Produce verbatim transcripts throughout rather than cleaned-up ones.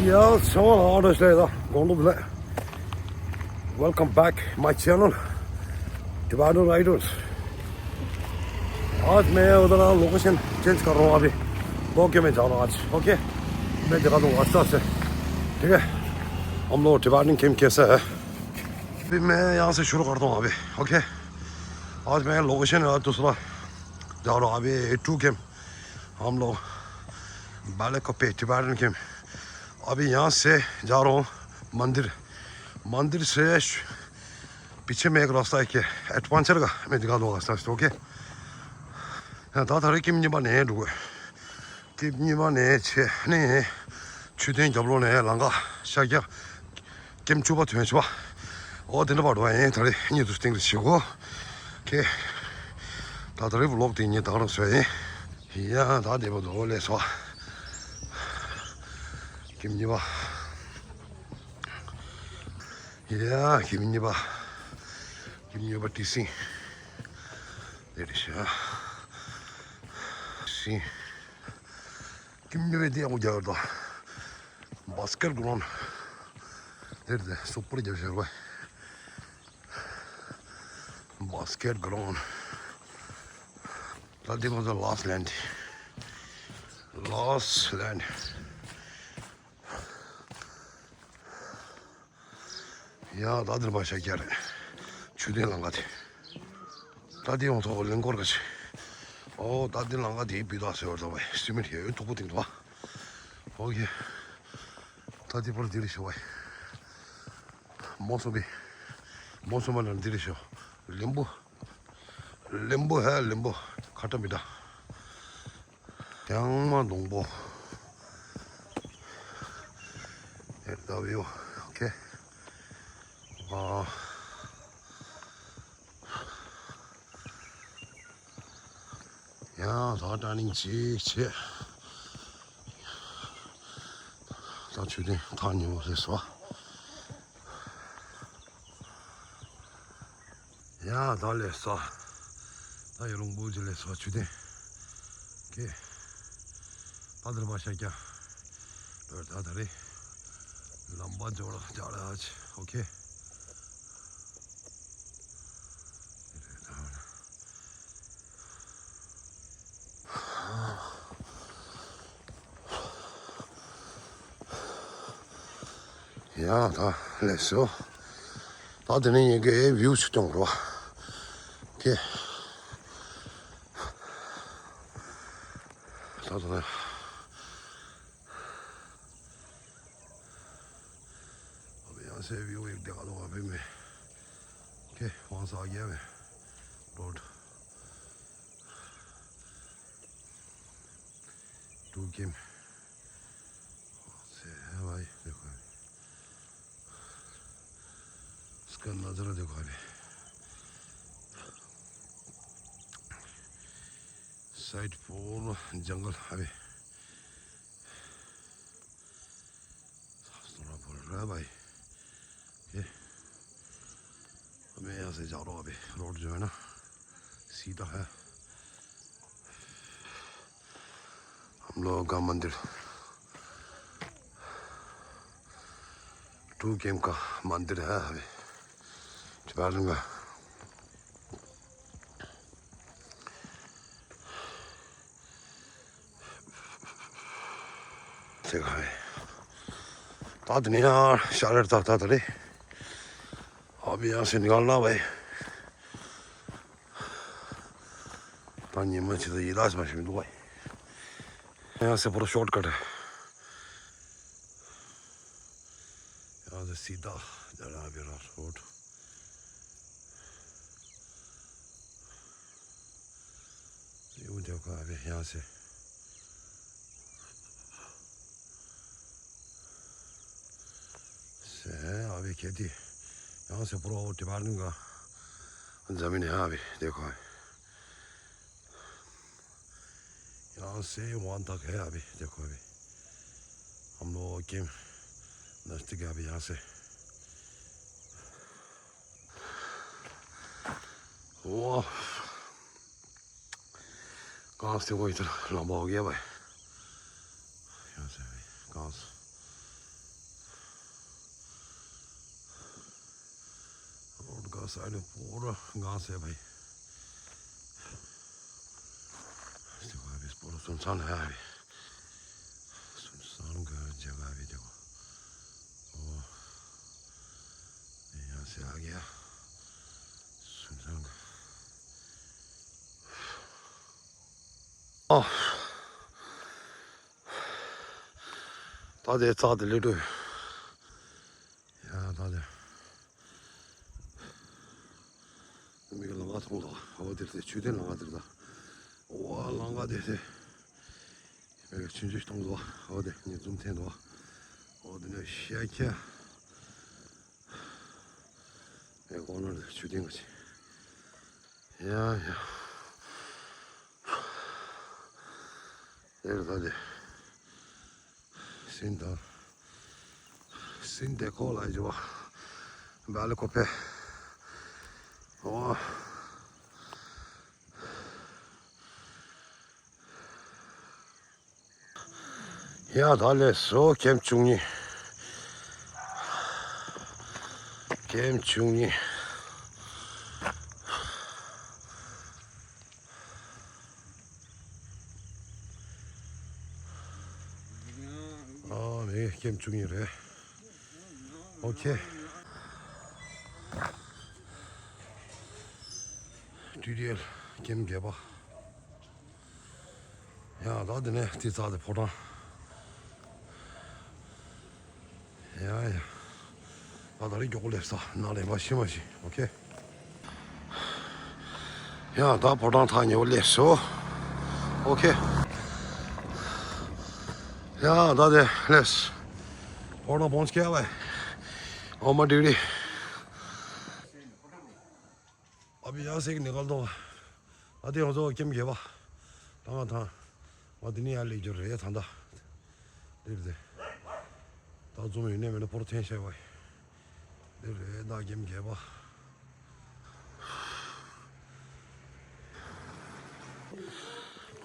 या, सवाल हमारा शायद, गोंडू black. Welcome back my channel, Tibetan Riders। आज मैं उधर लोकेशन चेंज कर रहा हूँ अभी। दो के में जा रहा हूँ आज, ओके? मैं दिखा दूंगा अच्छा से, ठीक है? हम लोग टिबेटन कैंप कैसा है, अभी मैं यहाँ से शुरू करता हूँ अभी, ओके? आज मैं लोकेशन दूसरा जा रहा हूँ अभी, टू कैंप। हम लोग बालकोपे टिबेटन कैंप। अभी यहाँ से जा रहा हूँ मंदिर। मंदिर से श- पीछे में एक रास्ता है, क्या एडवेंचर का, मैं दिखा दूंगा रास्ता, ओके? ད་ད་རེས་ཀིམ་གཉིས་པ་ནས་འགྲོ་དགོས། ཀིམ་གཉིས་པ་ནས་ཆེ་ནས་ཆུ་ཐོན་རྒྱབ་ལོགས་ནས་ལམ་ཁ་ཤར་རྒྱག་ཀིམ་བཅུ་པ་ཐོན་ཆུ་པ། ཨོ་དེ་འདྲ་བར་འགྲོ་ཡིན། ད་རེས་གཉིས་དུ་སྟེང་རེ་བྱེད་གོ། ཁེ། ད་ད་རེས་ཝི་ལོག་དེ་ངས་ད་རང་བཟོས་ཡིན། ཡ་ད་དེ་བར་དུ་ཨོ་ལས་སོ། ཀིམ་གཉིས་པ། ཡ་ཀིམ་གཉིས་པ། ཀིམ་གཉིས་པ་ཏི་སིང་། དེ་རེད་ཤག་སིང་། ཀིམ་གཉིས་པའི་དེ་ཡང་རྒྱག་ཡོད་དོ། བྷ་སི་ཀེཊ་གི་རོན་དེར་དེ་སུ་པར་རྒྱབ་ཤར་བ། བྷ་སི་ཀེཊ་གི་རོན། ད་དེ་ཁོ་ཚོ་ལ་སི་ལེན་ཌི། ལ་སི་ལེན་ཌི། ཡ་ད་འདིར་མ་ཤ་རྒྱག་རེད། ཆུ་ཐོན་ལམ་ཁ་དེ། ད་འདི་ཡོང་ཐོག་ལིང་སྐོར་ག་ཆེ། ཨོ་ད་འདི་ལམ་ཁ་དེའི་སྤུས་དག་ཟེར་བ་ད་བས་སི་མེན་ཊི་ཡོད་མཐུག་པོ་དེང་དུ་བ། ཨོ་ཁེ། ད་འདི་པར་འདིར་ཤི་བ། མོ་སོ་བི། མོ་སོ་མ་ལ་འདིར་ཤོ། ལིམ་བུ། ལིམ་བུ་ཧ་ལིམ་བུ། ཁ་ཏ་མི་ད། ཡང་མ་སྡོང་པོ། ཨེ་ད་བིའུ། ཨོ་ཁེ། ཨ། ཡང་ད་ཏྲ་ནིང་ཅིག་བྱེད། ད་ཆུ་ཐོན་ཐག་ཉེ་བོ་སླེབས་སོ། ཡ་ད་སླེབས་སོ། ད་ཡོ་ལུང་བུ་ཅི་སླེབས་སོ་ཆུ་ཐོན། ཀེ། ད་དར་བ་ཤ་རྒྱག་ད་ད་རེད། ལམ་པ་འབྱོར་རྒྱག་ར་ཆེ། ཨོ་ཁེ། ཡ་ད་སླེབས་སོ། ད་དེ་ནས་ཡིན་གི་བིའུ་ཞིག་སྟོན་དགོས་པ། ཀེ། ད་ད་ད། अब यहाँ से व्यू एक दिखा दूंगा अभी मैं। ओके, वहाँ से आगे है रोड। टू केम से है भाई, देखो अभी। इसका नज़ारा देखो अभी। साइड पूरा जंगल अभी। थोड़ा बोल रहा है भाई। ये हमें यहाँ से जा रहा हूँ अभी, रोड जो है ना सीधा है। हम लोगों का मंदिर, टू केम का मंदिर है अभी। टिबेटन का। देखो भाई। ད་དེ་ནས་ཡང་ཤར་རེར་ད་ད་ད་རེད། अभी यहाँ से निकलना भाई। ད་ཉི་མ་ཆེ་ད་ཡི་ལ་སི་མ་ཞིག་མི་འདུག་བས། यहाँ से पूरा शॉर्टकट है। यहाँ से सीधा जाना है मेरा रोड। ये वो देखो अभी यहाँ से। से अभी खेती। यहाँ से पूरा वो टिबेटन का जमीन है अभी, देखो अभी। यहाँ से वहाँ तक है अभी, देखो अभी। हम लोग के नज़दीक है अभी यहाँ से। वाह। घास देखो इधर लंबा हो गया भाई। यहाँ से भाई घास। ས་ནི་པོ་ར་གང་ཟེར་བའི། སི་བ་བི་པོ་ར་སུན་སང་ལ་ཡ་བི། སུན་སང་ག་ཇ་ག་བི་དེ་གོ། ཨོ། ཡང་ཟེར་ཨ་གི་ཡ། སུན་སང་ག། ཨོ། ད་དེ་རྩ་དེ་ལེ་འགྲོ། ཡ་ད་དེ། མིག་ལང་ཀ་མཐོང་དོ། འོ་དེ་དེ་ཆུ་དེ་ལང་ཀ་དེ་ད། འོ་ལང་ཀ་དེ་དེ། མིག་ཆུ་ཆུ་མཐོང་དོ། འོ་དེ་ངས་ཛུམ་འཐེན་དོ། འོ་དེ་ནས་ཤ་ཁྱ། མིག་ཀོ་ནར་དེ་ཆུ་དེ་ང་ཆེ། ཡ་ཡ། དེར་ད་དེ། སིན་དང་། སིན་དེ་ཁོ་ལ་ཡོད་པ། བལ་ཁོ་ཕེ། ཨོ། ཡ་ད་ལས་སོ་ཀེམ་བཅུ་གཉིས། ཀེམ་བཅུ་གཉིས། ཨ་ནི་ཀེམ་བཅུ་གཉིས་རེད། ཨོ་ཁེ། ཊི་ཌི་ཨེལ་ཀེམ་བརྒྱད་པ། ཡ་ད་དེ་ནས་དེ་རྩ་དེ་ཕོ་བྲང་། ཡ་ཡ། ད་ད་རེས་མགྱོགས་པོ་སླེབས་ས་ནང་ལས་མ་ཤི་མ་ཤི། ཨོ་ཁེ། ཡ་ད་ཕོ་བྲང་ཐག་ཉེ་བོ་སླེབས་སོ། ཨོ་ཁེ། ཡ་ད་དེ་སླེབས། ཕོ་བྲང་བོང་སྐྱ་བས། ཨོ་མ་ཌིག་རི། ཨ་བི་ཡ་སེ་གི་ནི་གལ་དོ། ཨ་དེ་ང་ཚོ་ཀེམ་བརྒྱད་པ། ཐང་ཐང་། ང་དེ་ནི་ཡ་ལེགས་འགྱུར་རེད་ད་ད། དེ་རེད། ད་འཛོམས་ཡོད་ནས་མེད་ན་ཕོར་འཐེན་ཤེས་བ། དེ་རེད་ད་ཀེམ་བརྒྱད་པ།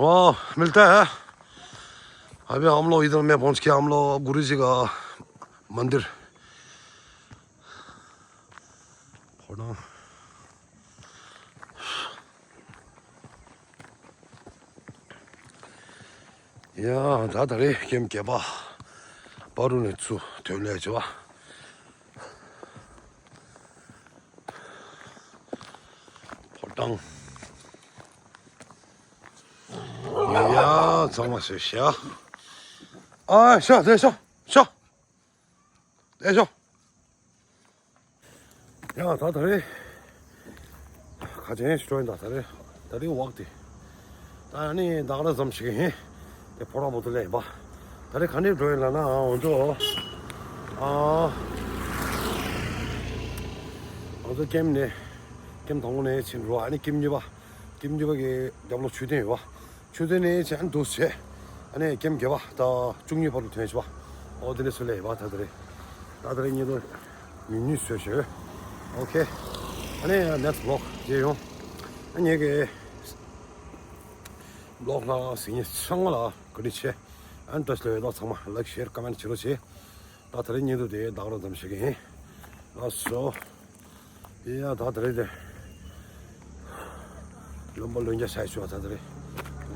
वाह, मिलता है। अभी हम लोग इधर में पहुंच के हम लोग गुरु जी का मंदिर। ཕོ་བྲང་། ཡ་ད་ད་རེས་ཀེམ་བརྒྱད་པ། པ་རུ་ནས་ཚུར་ཐོན་ལས་བྱེད་པ། ཕོ་བྲང་། ཡ་ཚང་མ་ཤོད་ཤ། ཨ་ཤ་དེ་ཤ་ཤ། ཨེ་ཤོ། ཡ་ད་ད་རེས། ཁ་ཆེན་ཞིག་འགྲོ་ཡིན་ད་ད་རེས། ད་རེས་ཝག་དེ། ད་ནི་ད་ག་ར་ཙམ་ཞིག་ཡིན། དེ་ཕོ་བྲང་པོ་ཏི་ལས་ཡིན་པ། ད་རེས་ག་ནས་འགྲོ་ཡིན་ལབ་ན་འོ་ཚོ། ཨ། འོ་ཚོ་ཀེམ་ནས། ཀེམ་དང་པོ་ནས་ཕྱིན་འགྲོ་ཨ་ནི་ཀེམ་གཉིས་པ། ཀེམ་གཉིས་པ་གི་རྒྱབ་ལོགས་མཆོད་རྟེན་ཡོད་པ། མཆོད་རྟེན་ནས་ཕྱིན་འདུག་བྱས། ཨ་ནི་ཀེམ་བརྒྱད་པ་དང་བཅུ་གཉིས་བར་དུ་ཐོན་ཤི་བ། ཨོ་དེ་ནས་སུ་ལས་བ་ད་དེ་རེད། ད་དེ་རེད་ཉིན་དུ་ཉུང་ཉུང་བཟོས་ཤོད། ཨོ་ཁེ། ཨ་ནི་next vlog་མཇལ་ཡོང་། ཨ་ངེད་ཀྱི་vlog་ལ་གཟིགས་མཁན་ཚང་མ་ལ་བཀའ་དྲིན་ཆེ། ཨ་ནི་བཀྲ་ཤིས་བདེ་ལེགས། ཚང་མ་like share comment་བྱེད་རོགས་བྱེད། ད་དེ་རིང་ཉིན་དུ་དེ་བདག་རོགས་ཙམ་བྱེད་ཀྱི་ཡིན། ལགས་སོ། ཡ་ད་དེ་རིང་དེ། ལོན་པ་ལོན་རྒྱ་ཤ་ཞུ་བ་ད་དེ་རིང་།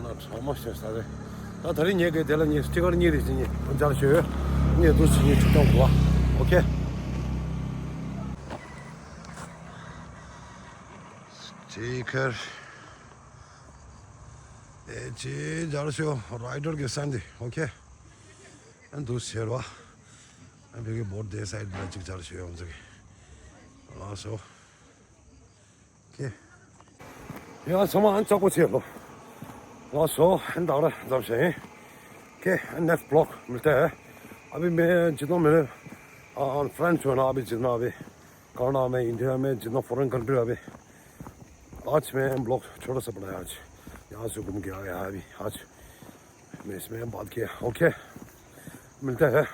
འོ་ན་ཚང་མ་ཤེས་ས་རེད། ད་དེ་རིང་ངེད་ཀྱི་དེ་ལ་ངས་སི་ཊི་ཀར་གཉིས་རེ་ཞིག་ངས་སྤུན་ཆར་ཞུ། ངས་འདུག་ཅིག་ངས་ཆུ་ཐོག་གོ། ཨོ་ཁེ། སི་ཊི་ཀར། ཨེ་ཅེ་ཇར་ཤོ་རའི་ཌར་གི་སན་ཌེ། ཨོ་ཁེ། ཨན་དུ་ཟེར་བ། ཨན་བེ་གི་བོར་ཌེ་སའིཌ་ལ་ཅིག་ཇར་ཤོ་ཡོང་ཟིག་ལགས་སོ། ཨོ་ཁེ། ཡ་ཚང་མ་ཨན་ཚ་པོ་ཆེ་ལོ། ལགས་སོ་ཨན་བདག་ར་ཙམ་ཞིག་ཨོ་ཁེ། ཨན་next vlog་མི་ལྟ། ཨ་བི་མེ་ཇི་ནོ་མེ་ཨ་ཨན་ཕ་རན་སི་ཆོ་ན་ཨ་བི་ཇི་ནོ་ཨ་བི། ཀ་ན་ཌ་མེད། ཨིན་ཌི་ཡ་མེད། ཇི་ནོ་ཕོ་རེན་ཀན་ཊི་རི་ཨ་བི། आज मैं ब्लॉग छोटा सा बनाया आज। यहाँ से घूम के आया है अभी आज। मैं इसमें बात किया। ओके, मिलते हैं।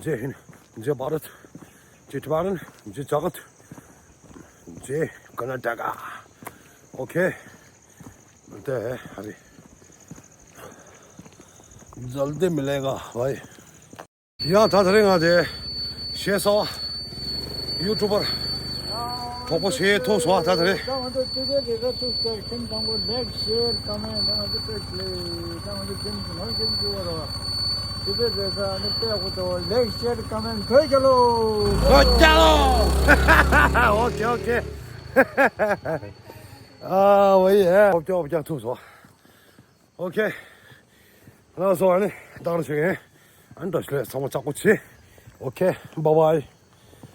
जय हिंद, जय भारत, जय टिबेटन, जय जगत, जय कर्नाटका। ओके, मिलते हैं अभी। जल्दी मिलेगा भाई। ཡ་ད་དེ་རིང་ང་དེ་ཤེས་ས་ཡུ་ཊུ་བར་ གྲོགས་པོ་ཞེ་ཐུག་སོང་ད་དེ་རེད། ད་ང་ཚོ་ཊི་བི་རེ་ཁ་ཐུག་ཟེར་མཁན་དང་པོ་ལེག་ཤེར་ཀོ་མེན་ཊི་ང་ཚོ་དཔེ་ལེགས། ད་ང་ཚོ་ཁྱིམ་ནང་ཁྱིམ་ཚུགས་པ་རོ། ཊི་བི་རེ་ཁ་ནི་དཔེ་ཁོ་ཚོ་ལེག་ཤེར་ཀོ་མེན་ཊི་བོད་རྒྱལ་ལོ། བོད་རྒྱལ་ལོ། ཨོ་ཀེ་ཨོ་ཀེ། ཨ་ཝེ་ཡེ་ཨོ་ཀེ་ཨོ་ཀེ་ཐུག་སོང་། ཨོ་ཀེ། ལགས་སོ་ཨ་ནི་ད་ག་རང་བྱེད་མཁན། ཨ་ནི་འདྲ་ཞིག་ལས་ཚང་མ་ལྕགས་པོ་བྱེད། ཨོ་ཀེ་བྷའི་བྷའི།